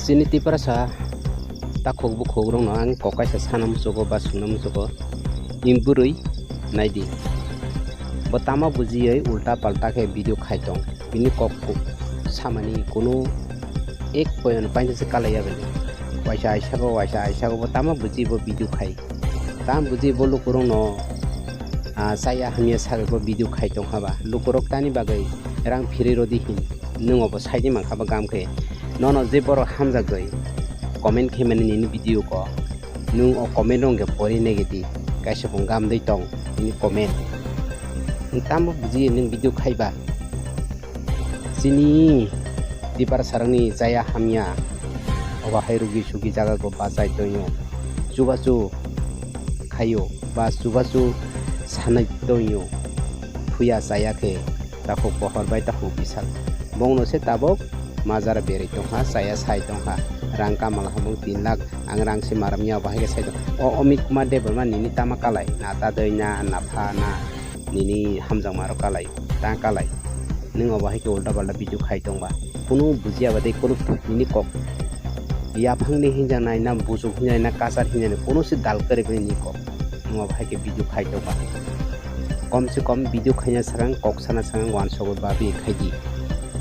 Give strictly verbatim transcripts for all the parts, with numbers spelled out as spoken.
Chini Tiprasa takhuk bukhuk rokno ang kok kaisa sana muchugo ba sungna muchugo, ni bwrwi naidi. Bo tama bujiwi ulta palta khe video khai tong. Bini kok samani kunu ek poyon painsa se kalaiya bini. Waisa aisago, waisa aisago bo tama buji bo video khai. Tam buji bo lukurokno, ah, chaya hamya sagwi bo video khai tong haba. Lukurok tani bagwi rang phirwi rodi hin. Nwng obo saidi mankha ba gam khe. Nono je borok hamjagwi comment khe mani nini video ko. Nwng o comment rok hwnkhe pori negedi. Kaisa bo gam dei tong nini comment. Nwng tamo buji nwng video khai ba. Chini Tiprasarokni chaya hamya, obo hai rugi sugi jaga go bachai tongo, chubachu khaio ba chubachu sanai tongo, thuya chaya khe takhuk pohor bai takhuk bisal. Bongno se tabok majara berwi tongkha, chaya sai tongkha, rang kamala hamung tin lakh, ang rang se maram ya, obo hai khe sai tong. O Amit Kumar Debbarma nini tama kalai, na ta doi na, na pha na, nini hamjakma rok kalai, ta kalai. Nwng obo hai khe ulta palta video khai tong ba. Kunu bujiya ba tei kunu nini kok. Yaphang ni hinjaknai na, buchuk hinjaknai na, kachar hinjaknai, kunu se dal kwrwi bini nini kok. Nwng obo hai khe video khai tong ba. Kom se kom video khaina swkang, kok sana swkang uansukwi babi khai di.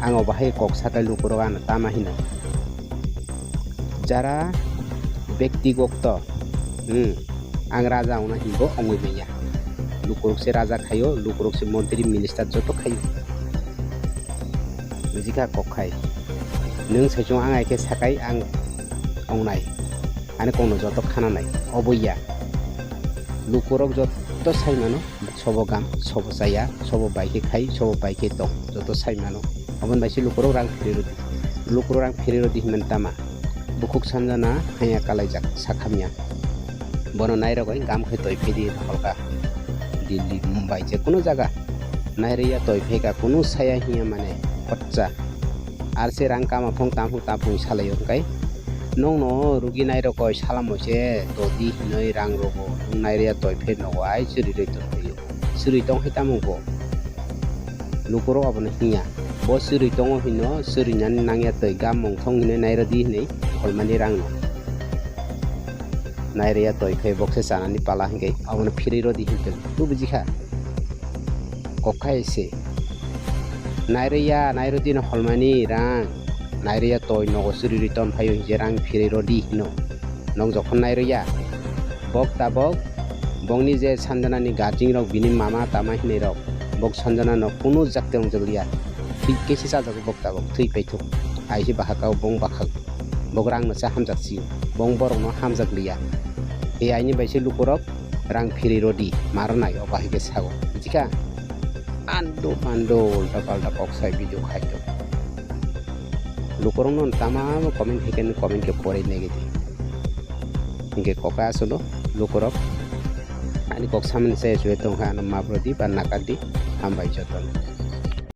Ang obo hai kok sakai lukurok ano tama hino. Jara bektigokto, hmm, ang raja wngna hinbo wngwi manya. Lukurok se raja khaio, lukurok se montri minister joto khaio. Bujikha kok khai. Nwng saichung ang hai khe sakai ang wngnai. Ani kokno joto khananai. Obo ya. Lukurok joto sai mano. Sobo gam, sobo chaya, sobo bai khe khai, sobo bai khe tong, joto sai mano. Aboni bai se lukurok rang phiri rwdi. Lukurok rang phiri rwdi hinmani tama. Bukhuk sanjana haya kalaijak, sakhamya. Bono nairogwi gam khe toi phai di holka. Delhi, Mumbai, je kuno jaga. Nairwya toi phai kha, kuno saya hiya mane, khorcha. Ar se rang kama phung tam phung tam phung salai o hwnkhe. Nokno rugi nairokoi salamo se todi hinwi rang rogo. Nwng nairwya toi phai nogo ai chwrwi rwi tong phai o. Chwrwi tong hai tamo bo? Lukurok abono hinya. Bo chwrwi tongo hino, chwrwinani nangya twi, gam mungthong hinwi nairwdi hinwi holmani rangno. Nairwya twi khe bokse chanani pala hinkhe abono phirwi rwdi hinkhe. Bo bujikha? Kok khai se. Nairwya, nairwdino holmani rang. Nairwya twi nogo chwrwi rwi ton phaio hinkhe rang phirwi rwdi hino. Nok jokhon nairwya, bok tabok bokni je Sanjanani guardian rok, bini mama tama hinwi rok, bok Sanjanano kunu jakti wngjak liya. Thwi kesi chajago bok tabok, thwi paithuk. Aisi bahakao bong bakhak. Bok rangno se hamjak sio. Bong borokno hamjak liya. E aini bai se lukurok rang phiri rodi, maronai, o bahai khe sago. Bujikha? Ando mando ulta palta kok sai video khai tongo. Lukurokno tama comment hai khe comment khe pori nai gidi. Hinkhe kokai aswkno lukurok ani kok samani chaya chuya tongkha, ano map rwdi ba nakardi, hambai jotono.